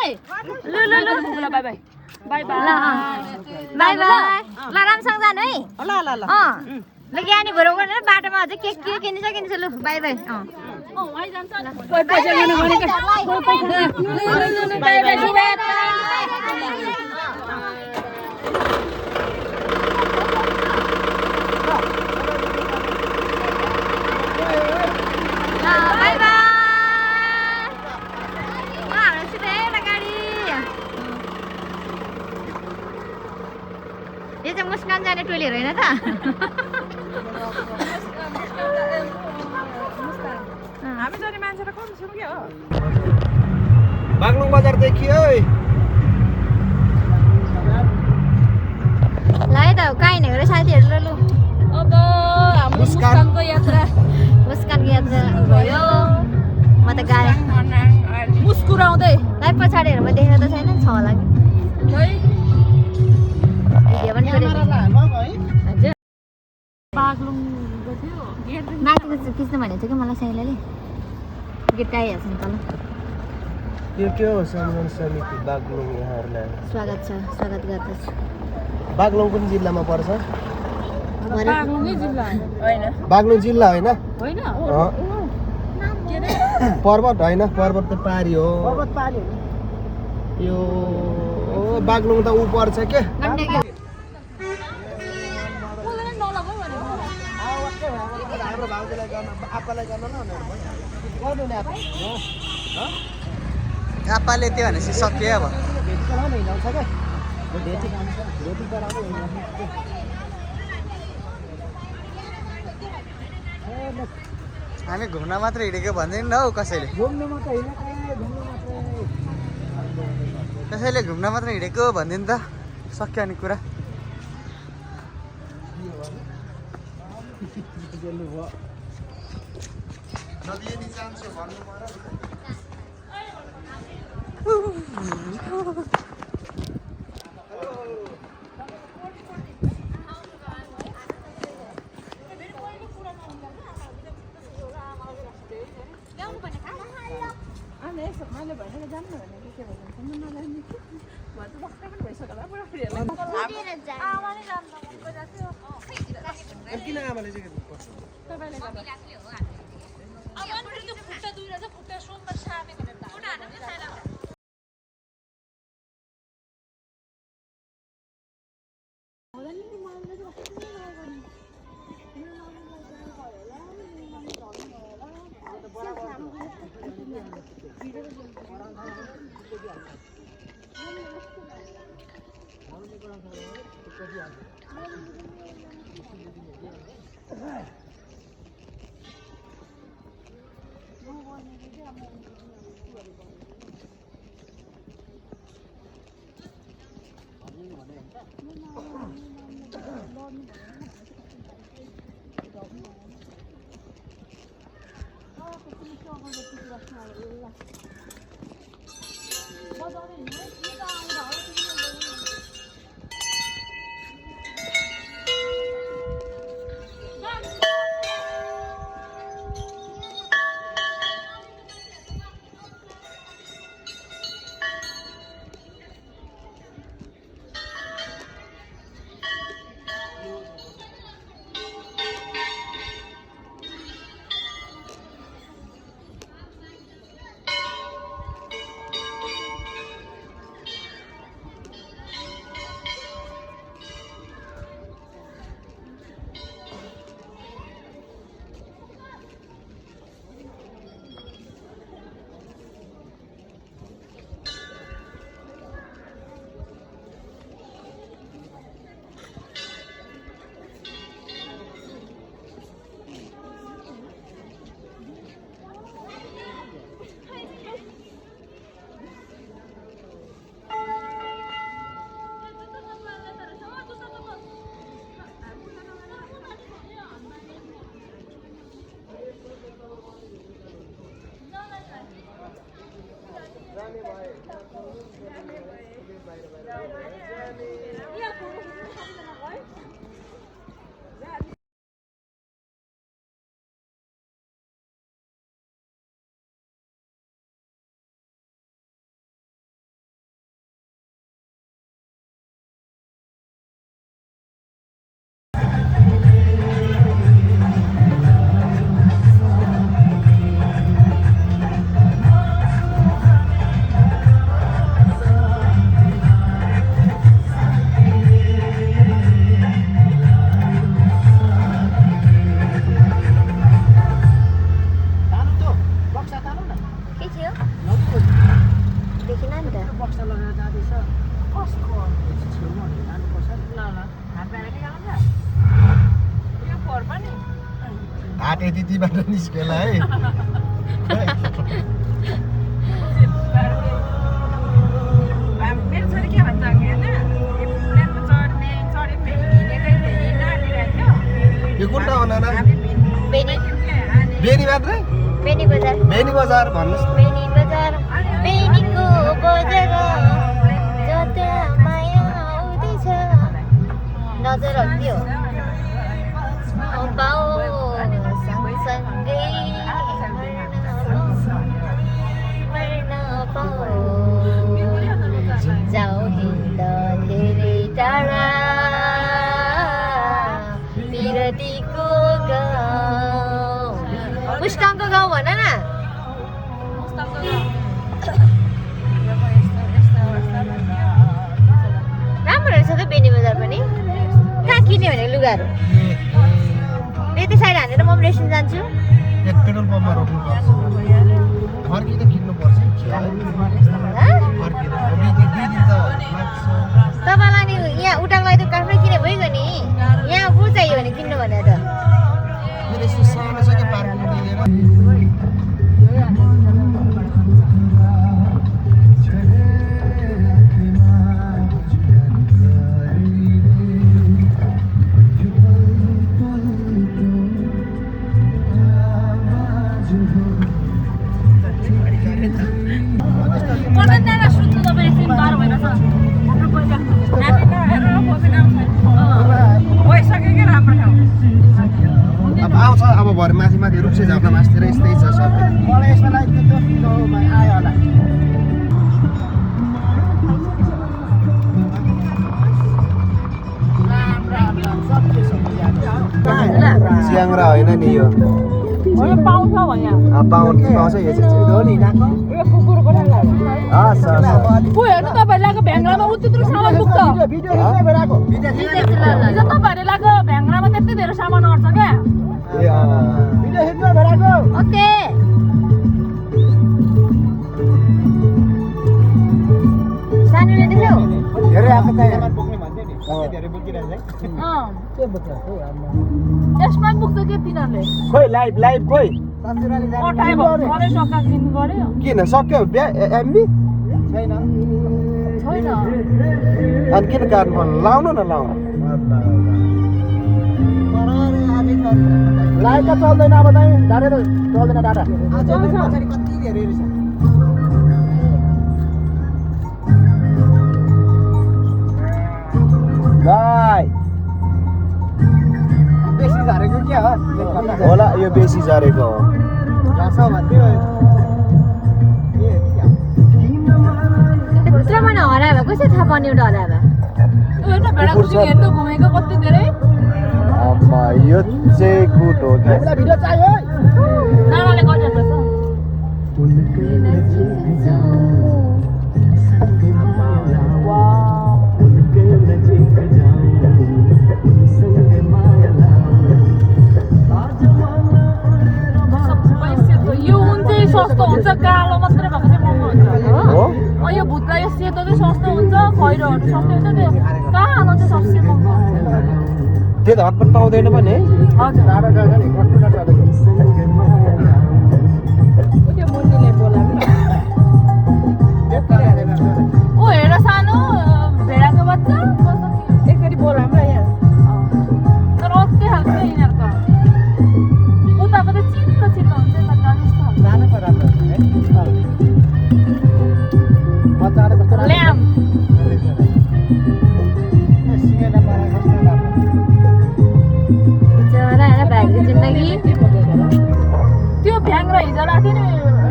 लु लु लु ल bye bye bye bye bye bye ल रामसँग जानु है ल ल ल ल ज्ञानी भएर गरेर बाटोमा अझै के किनिन्छ लु बाइ बाइ वही जान्छ कोही पैसा लिनु भनेको बाइ बाइ यो चाहिँ मुस्कान जाने टोलीहरू होइन त हामी जाने मान्छे त कम छौँ क्या हो बागलुङ बजार देखियो है ल है त कहाँ हिँडेको र साथीहरू ल लु अब हाम्रो मुस्कानको यात्रा भयो म त गाएँ मुस्कुराउँदै लाइ पछाडि हेरेर म देखेको त छैन छ होला कि भिडियो पनि गरेको हजुर बागलुङ गयो माथिको चाहिँ खिच्नु भनेको थियो कि मलाई साइलाले गिफ्ट आइहाल्छ नि तल यो के हो सम्मान समिति बागलुङ यहाँहरूलाई स्वागत गर्दछु बागलुङ कुन जिल्लामा पर्छ बागलुङै जिल्ला होइन बागलुङ जिल्ला होइन होइन पर्वत होइन पर्वत त पारी हो यो बागलुङ त ऊ पर्छ के आप्पाले त्यो भनेपछि सक्यो अब हामी घुम्न मात्र हिँडेको भन्दैन हौ कसैले घुम्न मात्र हिँडेको भन्दैन त सक्यो अनि कुरा किन आमाले चाहिँ जाँदैछ कसको ल ल हात बाहिर जान्छ यो फोर पनि हात यतिबाट निस्केला है मेरो छोरी के भन्छ अघि होइन प्लेनमा चढ्ने चढ्यो हिँडेकै हिँडिरहेको यो कुन ठाउँ नाना बेनी बेनी मात्रै बेनी बजार बेनी बजार भन्नुहोस् बेनी बजार बेनीको बजार जता माया आउँदैछ नजर हट्यो बाउ सँगसँगै मर्न पाऊ जाऊ हिँड धेरै टाढा पिरतीको गाउँ मुस्कानको गाउँ भन न राम्रो रहेछ त बेनी बजार पनि कहाँ किन्यो भने लुगाहरू त्यति साइड हानेर म रेस्टुरेन्ट जान्छु पेट्रोल पम्पमा रोक्नु पर्छ फर्किँदा किन्नु पर्छ तपाईँलाई नि यहाँ उठाको लागि त काठमाडौँ किने भइगयो नि यहाँ पो चाहियो भने किन्नु भने त सानो छ क्या पार्किङ दिएर आउँछ अब भरे माथि माथि रुप्से झर्ना मासतिर यस्तै छ सबै मलाई यसमा लाग्यो त आयो होला च्याङ्रा होइन नि यो पाउँछ भने पाउँछ यो चाहिँ पो हेर्नु तपाईँहरूले लगाएको भ्याङ्ग्रामा उति सामान पुग्छ हिजो तपाईँहरूले लगाएको भ्याङ्ग्रामा त्यति धेरै सामान अट्छ क्या ओके सानोले देख्यौ धेरै आएको यसमा पुग्छ के तिनीहरूले खोइ लाइभ खोइ सधैँ सक्का किन्नु पर्यो किन सक्यो एमबी छैन अनि किन काट्नु पर्ने लाउनु न लाउनु लाइभ त चल्दैन अब चाहिँ डाटा त चल्दैन डाटा कति धेरै रहेछ बेसी झरेको क्या हो होला यो बेसी झरेको हो भित्रमा हरायो भए कसरी थाहा पाउने एउटा हरायो भए हेर्नु घुमेको कति धेरै अम्मा यो चाहिँ गुड हो क्या भिडियो चाहियो नानाले गरिरहेको यो उन चाहिँ सस्तो हुन्छ कालो मात्रै भएको चाहिँ महँगो हुन्छ यो भुत्ला यो सेतो चाहिँ सस्तो हुन्छ खैरोहरू सस्तो हुन्छ त्यो कालो चाहिँ सबसे महँगो हुन्छ त्यो त हटपट पाउँदैन पनि है ओ हेर सानो भेडाको बच्चा एकचोटि बोलाऊँ र यहाँ तर अर्कै खालको यिनीहरूको उताको त चिन्नो हुन्छ ल्याम्प जिन्दगी त्यो भ्याङ्ग्रा हिजो लाग्थ्यो नि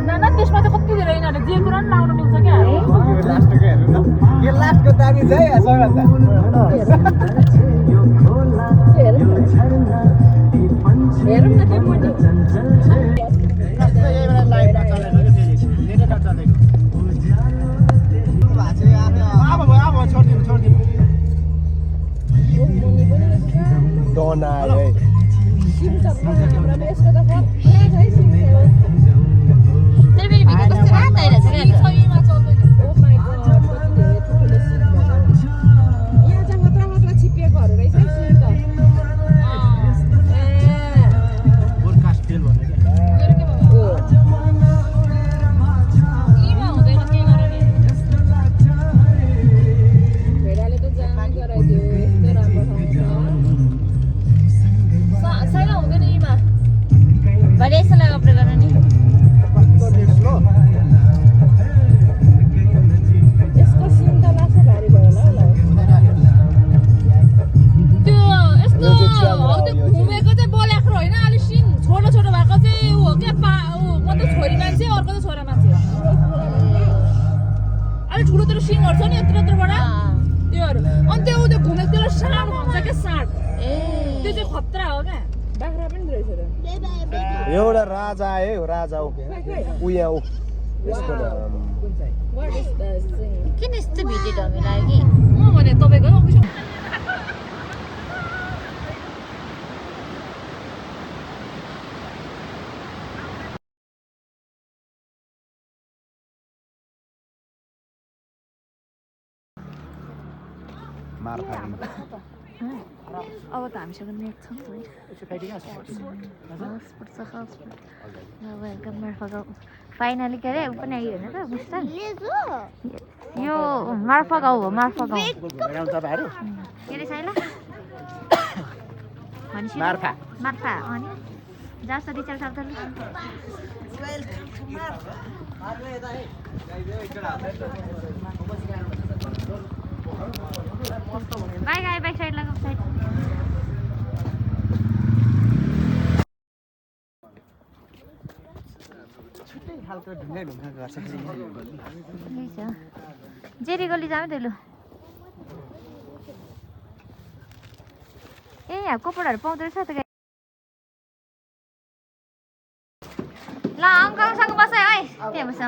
नाना त्यसमा चाहिँ कति धेरै यिनीहरूले जे कुरा पनि लाउनु मिल्छ क्या यो लास्टको दामी चाहिँ सबैभन्दा हेरौँ न त्यो पनि डोना है तर मेरो भिडियो कस्तो रात आइरहेछ क्या ठुलो ठुलो सिङहरू छ नि यत्रो यत्रोबाट त्योहरू अनि त्यो घुमेको त्यसलाई साँड भन्छ क्या साँड त्यो चाहिँ खतरा हो क्या बाख्रा पनि रहेछ र एउटा राजा आयो राजा हो उया हो यसको What is this thing? किन यस्तो भिडियो डमी लाग्यो कि म भने तपाईँको मार्फा अब त हामीसँग नेट छ नि वेलकम मार्फा गाउँ फाइनली के अरे ऊ पनि आयो होइन त मुस्तान यो मार्फा गाउँ हो मार्फा गाउँ तपाईँहरू के अरे साइला भनेपछि मार्फा मार्फा अनि जास् त रिचार्ज सक्छ बाइक आयो बाइक साइड लगाऊ साइड खालको ढुङ्गा ढुङ्गा गर्छ यही छ जेरी गल्ली जाऊ त लु ए यहाँ कपडाहरू पाउँदो रहेछ त ल अङ्कलसँग बस है त्यहाँ बस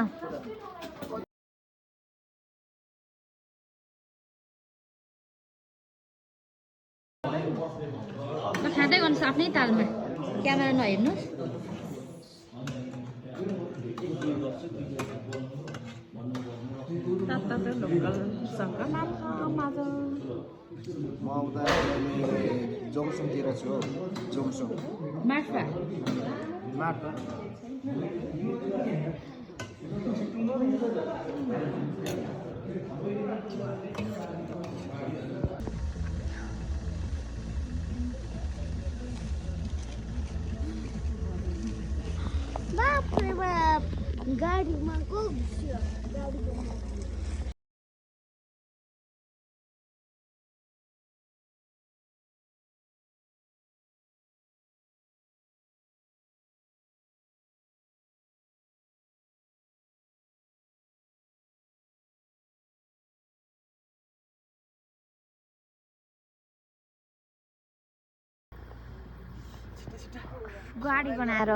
खाँदै गर्नुहोस् आफ्नै तालमा क्यामेरा नहेर्नुहोस् म आउँदा जोङसुङतिर छु हौ जोङसुङ मार्फा मार्फा बाप रे बाप गाडीमा को घुस्यो गाडीमा गाडी बनाएर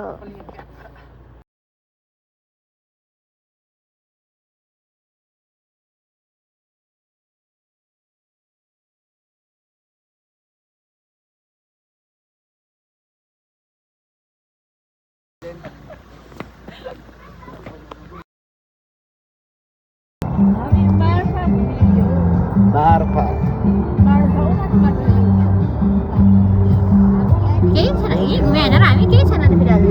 मार्फा केही छैन कि घुम्यो होइन र हामी केही छैन त फेरि आज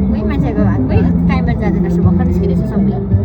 कोही मान्छेको कोही टाइममा जाँदैन रहेछ भर्खर निस्किँदैछ सबै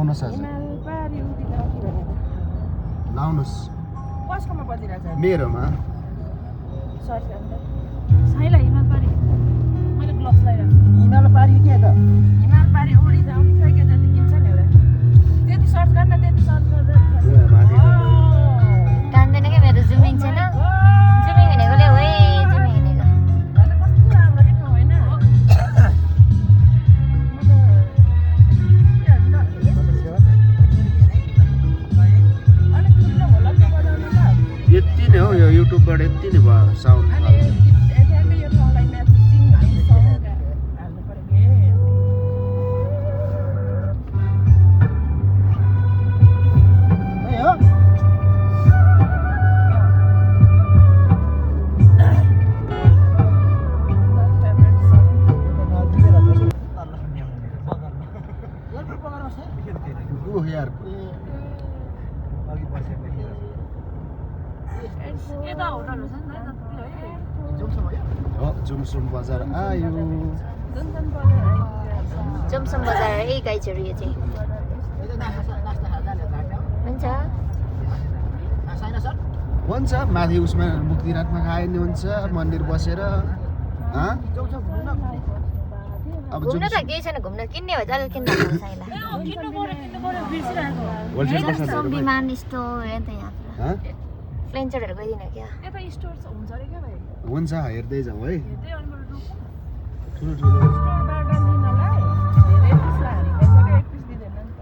लाउनुहोस् आज लाउनुहोस् कसकोमा बजिरहेछ मेरोमा साइला हिमाल पारी मैले ग्लोभ्स लगाइरहेको हिमाल पारी के त हिमाल पारी उडी जाउँ क्या जति किन्छ नि एउटा त्यति सर्च गर्न त्यति सर्च गर्दा तान्दैन क्या मेरो जुमिङ छैन जुमिङ हिँडेकोले हो जुमिङ हिँडेको कस्तो राम्रो के होइन अलिक ठुलो होला कि बनाउनु त यति नै हो यो युट्युबबाट यति नै भयो साउन्ड अनि ठ्याक्कै यो ठाउँलाई म्याचिङ हाल्नु पर्यो के हो यार यता होटलहरू छ नि त जति है हो जुमसुम बजार आयो जुनसुन बजार जमसम बजार है गाइजहरू यो चाहिँ हुन्छ हुन्छ माथि उसमा मुक्तिनाथमा खायो नि हुन्छ मन्दिर बसेर अब घुम्न त केही छैन घुम्न किन्ने भए चाहिँ किन्नु पर्छ साइला किन्नु पर्यो बिर्सिरहेको होलसेल जमसम विमान स्टोर हेर्न त यहाँ हँ प्लेन चढेर गइदिनु क्या यता स्टोर हुन्छ अरे क्या भाइ हुन्छ हेर्दै जाउँ है हेर्दै अनुबाट रोक्नु ठुलो ठुलो स्टोरबाट लिनलाई धेरै पिस हालेको छ क्या एक पिस दिँदैन नि त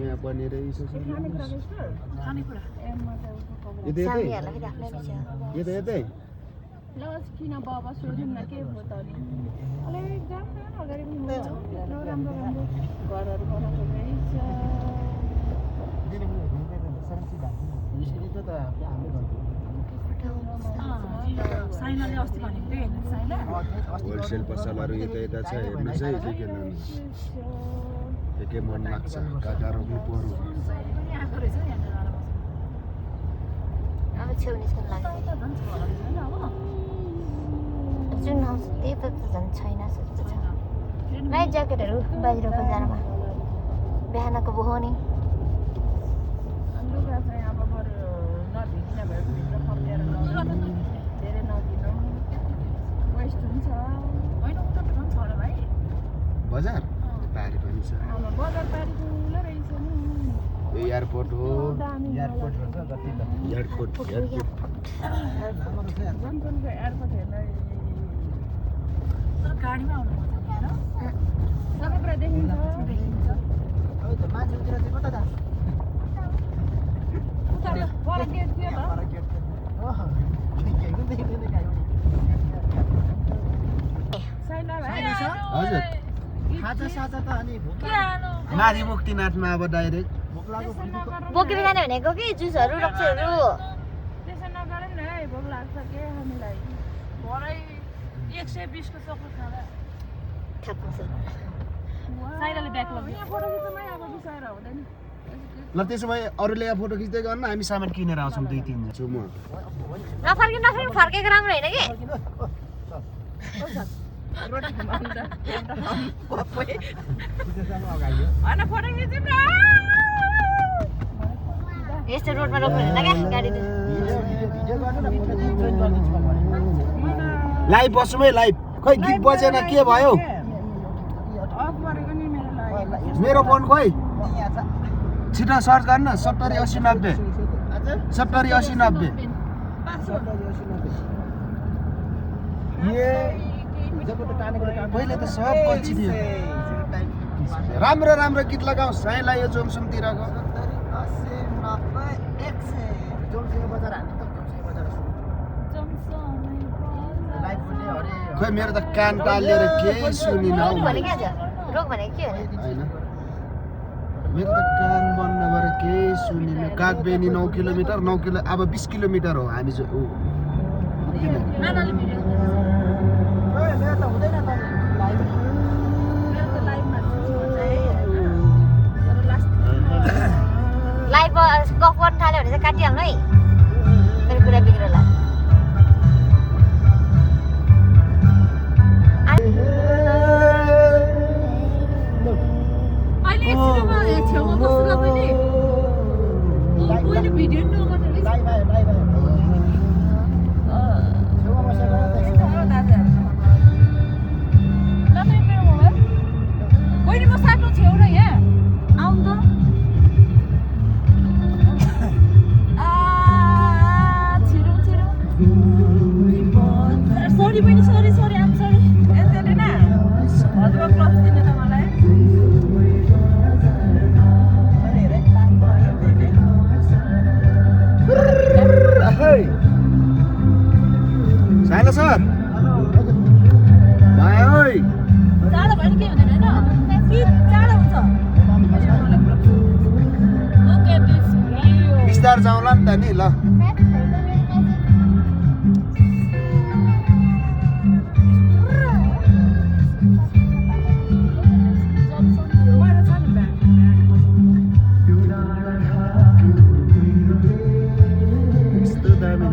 यहाँ बनेर खानेकुरा स्टोर खानेकुरा ए मजा यतै यतै साउनीहरूलाई फेरि आफ्नै रहेछ यतै यतै ल किन बाबा सोध्यौँ न के हो त अनि अलिक जाउँ न अगाडि पनि राम्रो राम्रो घरहरू बनाएको रहेछ साइनाले अस्ति भनेको थियो हेर्नु साइना होलसेल पसलहरू यता यता छ हेर्नुहोस् है के लानु के मन लाग्छ काका रोप्नु पर्यो पनि आएको रहेछ यहाँनिर अब छेउ निस्कनु लाग्यो झन् छ होला होइन अब जुन आउँछ त्यही त झन् छैन जस्तो छ नाइट ज्याकेटहरू बाहिर बजारमा बिहानको बोहनी लुगा चाहिँ अब बरु नभिज्न भए भित्र फर्केर धेरै नदिनु वेस्ट हुन्छ होइन उता त झन् छ होला भाइ बजार पारी पनि छ अब बजार पारी ठुलो रहेछ नि यो एयरपोर्ट हो दामी एयरपोर्ट जमसनको एयरपोर्ट हेर्न तर गाडीमा आउनु पर्छ सबै कुरा देखिन्छ उता पर गेट थियो त साइना भाइ हजुर के आनु माथि मुक्तिनाथमा अब डाइरेक्ट बोकेर जाने भनेको कि जुसहरू रक्सीहरू त्यसो नगरौँ न है भोक लाग्छ के हामीलाई भरै 120 को चक्लेट खाँदा थाप्नु छ साइराले ब्याग लग्यो यहाँ फोटो खिच्नुमै अब बिसाएर हुँदैन ल त्यसो भए अरूले यहाँ फोटो खिच्दै गर्न हामी सामान किनेर आउँछौँ 2-3 छु म नफर्किनु फर्केको राम्रो होइन कि रोटी खिच्नु त होइन फोटो खिच्नु न यस्तो रोडमा रोक्नु हुँदैन क्या गाडी त लाइभ बसौँ है लाइभ खै गीत बजेन के भयो अफ गरेको नि मेरो लागि मेरो फोन खोइ छिटो सर्च गर्न 70 80 90 70 80 90 पहिले त सब कल्ची थियो राम्रो राम्रो गीत लगाऊ साइला यो जोमसुमतिरको खै मेरो त कान टालेर केही सुनिन हौ रोक भने क्या छ रोक भने के हो हैन मेरो त कान बन्द भएर केही सुनिन कागबेनी 9 किलोमिटर 9 किलो अब 20 किलोमिटर हो हामी जो नानाले भिडियो मेरो त हुँदैन त लाइभ मेरो त लाइभमा लाइभ गफ गर्न थाल्यो भने चाहिँ काटिहाल्नु है मेरो कुरा बिग्रला अहिले सरी बहिनी सरी सरी आम सरी एन्जेलिना हजुर क्लच दिनु त मलाई साइला सर माया ओइ जाडो भयो नि के हुँदैन होइन कि जाडो हुन्छ ओके दिस भ्यू बिस्तार जाउँला नि त नि ल यस्तो दामी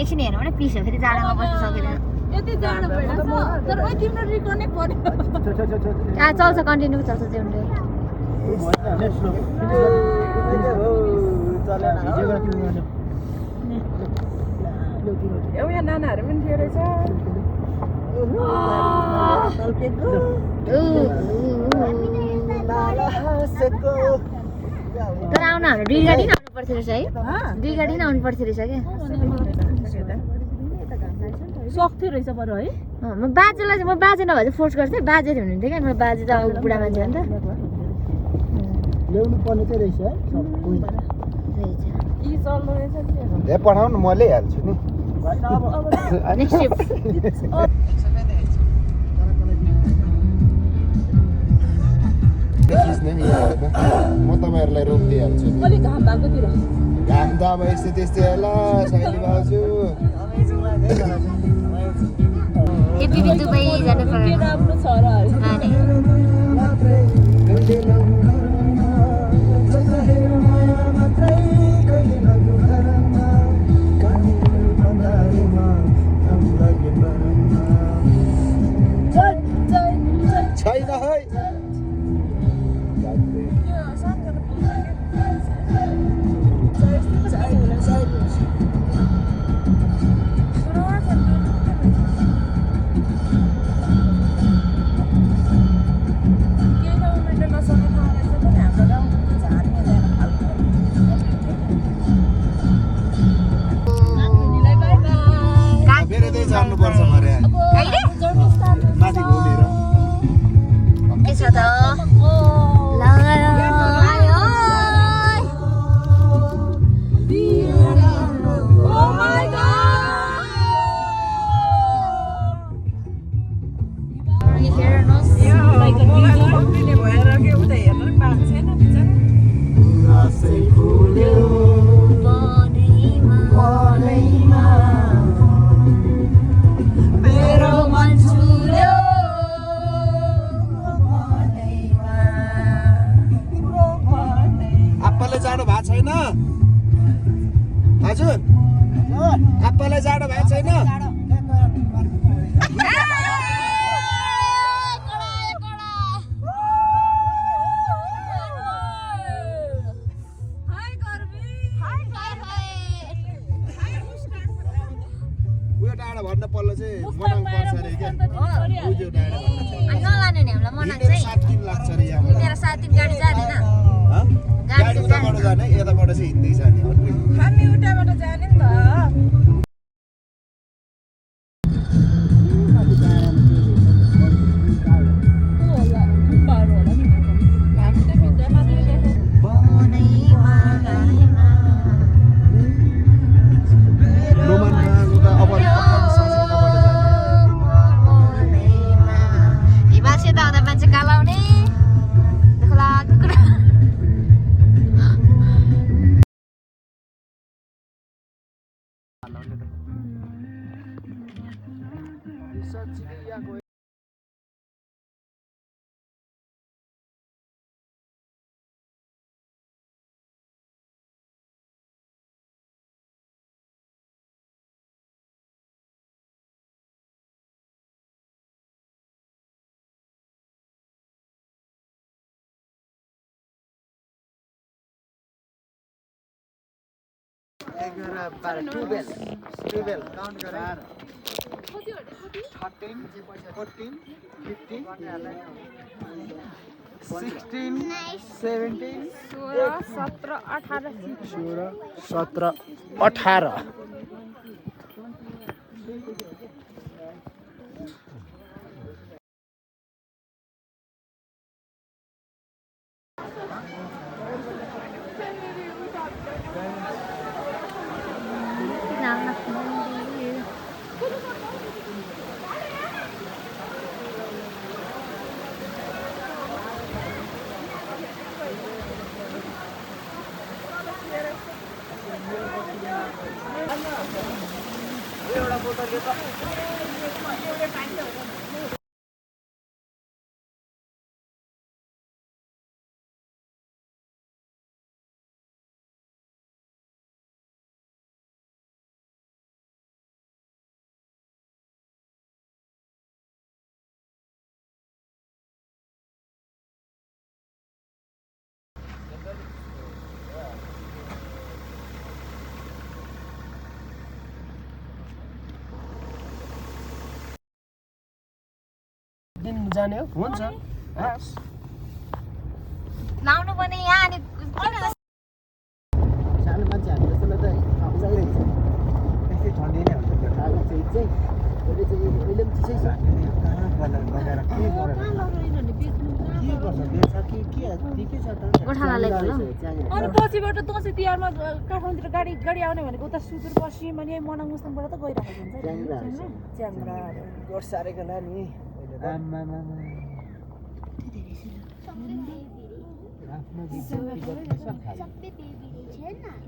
एकछिन हेर्नु भने पिस हो फेरि जाडोमा बस्न सकिँदैन यति जाडो भइरहेछ तर ओइ तिम्रो रिकनेक्ट पर्यो चल्छ कन्टिन्यू चल्छ जेउन्डे यहाँ नानाहरू पनि थियो रहेछ तर आउन हाम्रो दुई गाडी नै आउनु पर्थ्यो रहेछ है दुई गाडी नै आउनु पर्थ्यो रहेछ क्या सक्थ्यो रहेछ बरु है म बाजेलाई चाहिँ म बाजे नभए चाहिँ फोर्स गर्थेँ बाजे हुनुहुन्थ्यो क्या मलाई बाजे त अब बुढा मान्छे हो नि त ल्याउनु पर्ने चाहिँ रहेछ है यी चल्दो रहेछ ए पठाउनु म ल्याइहाल्छु नि नेक्स्ट ट्रिप म तपाईँहरूलाई रोकिदिइहाल्छु अलिक घाम भएकोतिर घाम त अब यस्तो त्यस्तै होला शैली भाउजू एपी दुबई जानु के पर्यो राम्रो छ र छैन है जानुपर्छ मरे माथि घुमेर के छ उयो डाँडा भन्न पल्लो चाहिँ मनाङ पर्छ अरे क्या उयो डाँडा भन्न छ नलाने नि हामीलाई मनाङ हिँडेर चाहिँ 7 दिन लाग्छ अरे यहाँबाट हिँडेर 7 दिन गाडी जाँदैन गाडी उताबाट जाने यताबाट चाहिँ हिँड्दै जाने हामी उताबाट जाने नि त ट्वेल्भ काउन्ट गरेर 13 14 15 16 17 16 17 18 दिन जाने हो हुन्छ लाउनु पनि यहाँ अनि सानो मान्छे हामी जस्तोलाई त आउँछ यस्तै ठन्डी नै हुन्छ त्यो खाएको चाहिँ अहिले चाहिँ अहिले पनि चिसै छ कहाँ लगाएर के गर्छ बेच्छ कि ठिकै छ त गोठालालाई ल अनि पछिबाट दसैँ तिहारमा काठमाडौँतिर गाडी आउने भनेको उता सुदूरपश्चिम अनि मनाङ मुस्ताङबाट त गइरहेको हुन्छ च्याङ्ग्रा सारेको नानी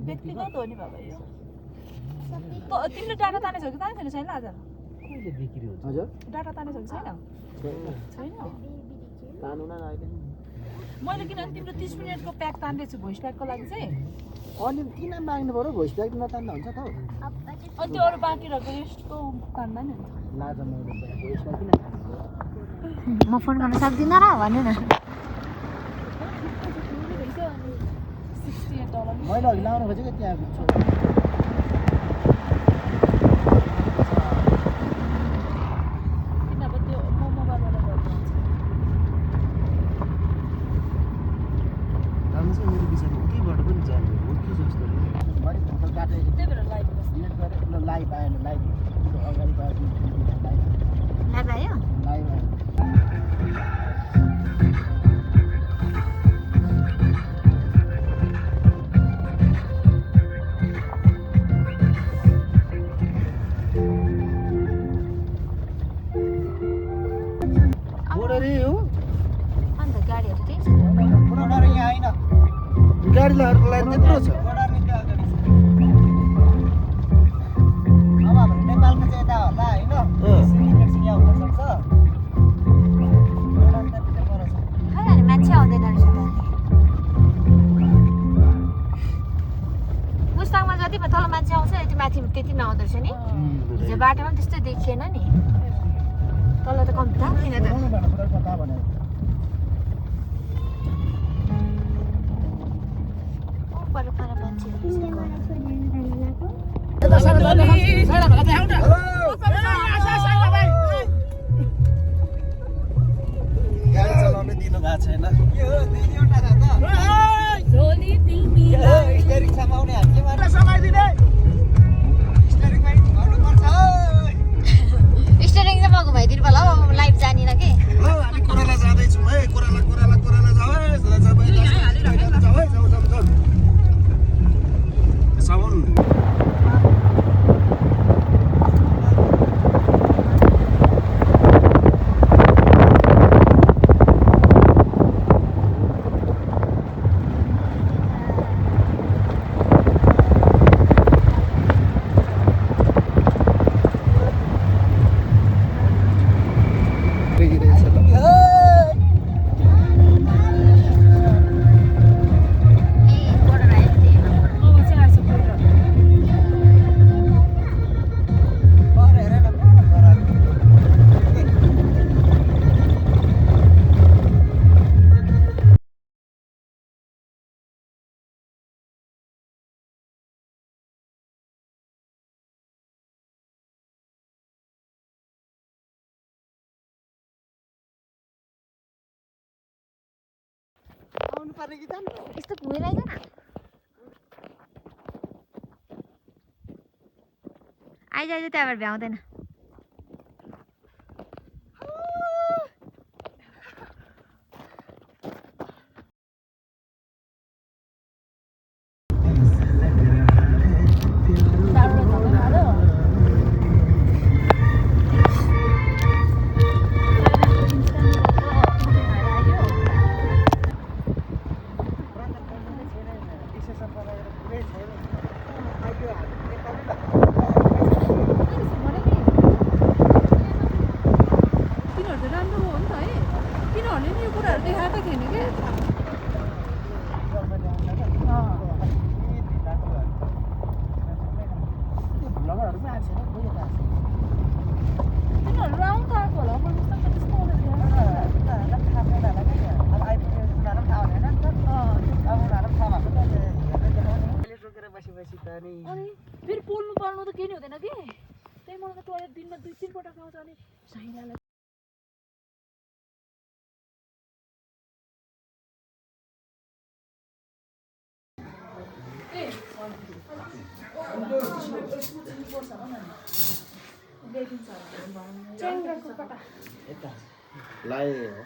व्यक्तिगत हो नि बाबा यो तिमीले डाटा तानेछौ कि तानेको छैन आज कहिले बिक्री हुन्छ हजुर डाटा तानेछौ कि छैन छैन तानु न अहिले मैले किनभने तिम्रो 30 मिनेटको प्याक तान्दैछु भोइस प्याकको लागि चाहिँ अनि किन माग्नु पर्यो भोइस प्याक नतान्दा हुन्छ त अनि त्यो अरू बाँकी रहेको रेस्टको तान्दा नि हुन्छ लाज मैले भोइस प्याक किन म फोन गर्न सक्दिनँ र भन्नु न $68 मैले अघि लाउनु खोजेको त्यहाँ किनभने त्यो मोबाइलबाट राम्रो छ मेरो विचारमा केबाट पनि जाने हो कि जस्तो मैले फोटो काटेको त्यही भएर लाइभ डिलिट गरेँ ल लाइभ आएन लाइभ अगाडि लाइभ आयो लाइभ आयो अन्त गाडीहरू त्यही छ पुरानो यहाँ आइन गाडीहरूको लाइन त्यत्रो छ अब हाम्रो नेपालको चाहिँ यता होला होइन सिन्डिकेटसँग आउन सक्छ खै अनि मान्छे आउँदैन रहेछ त मुस्ताङमा जति तल मान्छे आउँछ यति माथि त्यति नआउँदो रहेछ नि हिजो बाटोमा पनि त्यस्तो देखिएन नि तल त कम्ती त किन त कता भने पर मान्छेहरू पर्ने कि जानु यस्तो घुमिरहेछ न आइज आइज त्यहाँबाट भ्याउँदैन अनि फेरि बोल्नु पर्नु त केही नि हुँदैन कि त्यही मलाई त टोयलेट दिनमा 2-3 पटक आउँछ अनि साइनालाई लाए हो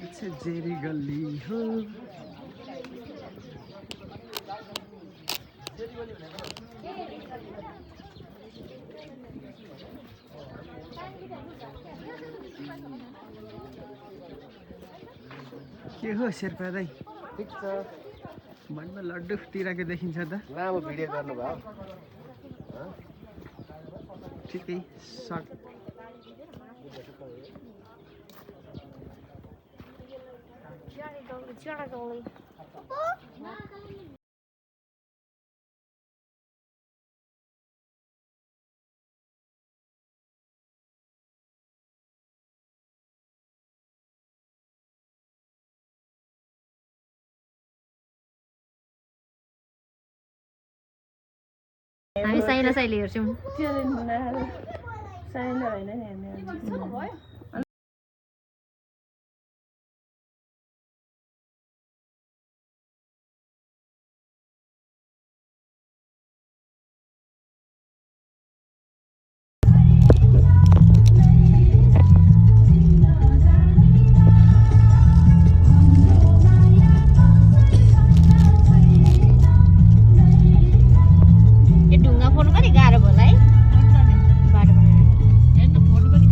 पीछे जेरी गली हो के हो शेर्पा दाइ ठीक छ मनमा लड्डु तिराको देखिन्छ त लामो भिडियो गर्नुभयो ठिकै सर्ट Johnny Goalie. हामी साइला साइली हेर्छौँ साइना होइन हेर्ने ढुङ्गा फोन पनि गाह्रो भयो होला है बाटो बनाएर फोन पनि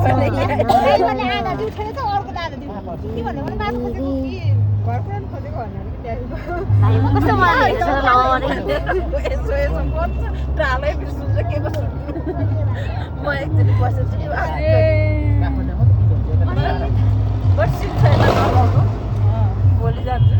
भने आधा दिउ उठेर चाहिँ अर्को आधा दिउ के भन्ने भने बात खोजेको कि गर्लफ्रेन्ड खोजेको भनेर कस्तो मलाई हेर्छ ल यसो बच्छ ढालै बिर्सुन्छ के कसो म एकचोटि बसेछु बस्छु छैन भोलि जान्छु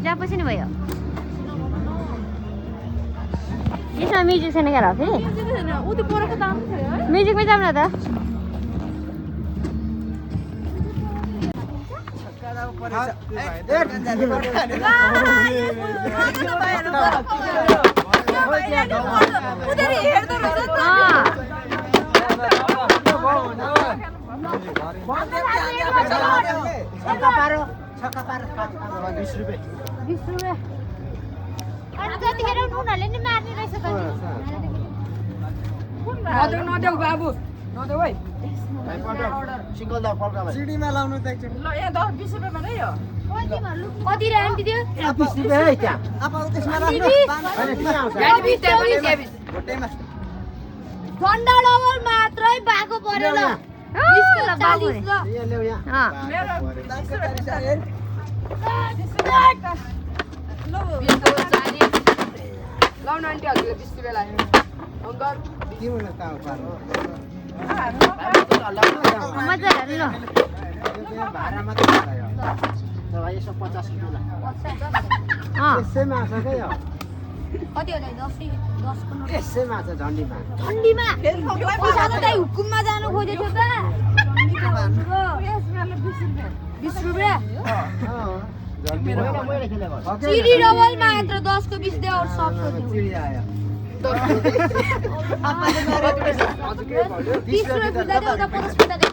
जहाँ पछि नि भयो यसमा म्युजिक छैन क्या राफी म्युजिकमै जाऊँ न त छक्का पार 20 रुपैयाँ 20 रुपैयाँ अनि त्यतिखेर उनीहरूले नि मार्ने रहेछ त नदेऊ बाबु नदेऊ है सिंगल दा पल्का भाइ सिडीमा लाउनु त एकचोटी ल यहाँ 10-20 रुपैयाँ मात्रै हो कति रे आन्टी त्यो 20 रुपैयाँ है क्या अब त्यसमा राख्नु अनि किन आउँछ गोटेमा झन्डा डबल मात्रै बाको पर्यो ल 20 को ल बाबु यहाँ ल्याउ यहाँ मेरो 20 रुपैयाँ लाउन आन्टी हजुरले 20 रुपैयाँ लाग्यो अङ्कल के भन्नु त पार मजा हेर्नु ल भाडा मात्रै भयो त भाइ यसो 50 रुपैयाँ ल त्यसैमा आछ के यो कति होला 10 को नोट त्यसैमा आछ झन्डीमा ठण्डीमा पैसा त दाइ हुकुममा जानु खोजेको त 20 रुपैयाँ मैले खेलेको चिडी डबल मात्र 10 को 20 दे और सब को चिडी आयो 20 रुपैयाँ बिदा दे उता 50 बिदा दे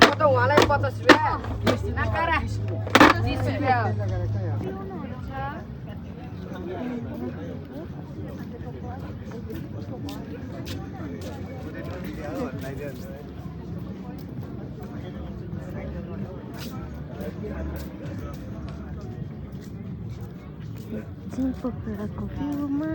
त उहाँलाई 50 रुपैयाँ नकारा 20 रुपैयाँ Cinco para comer uma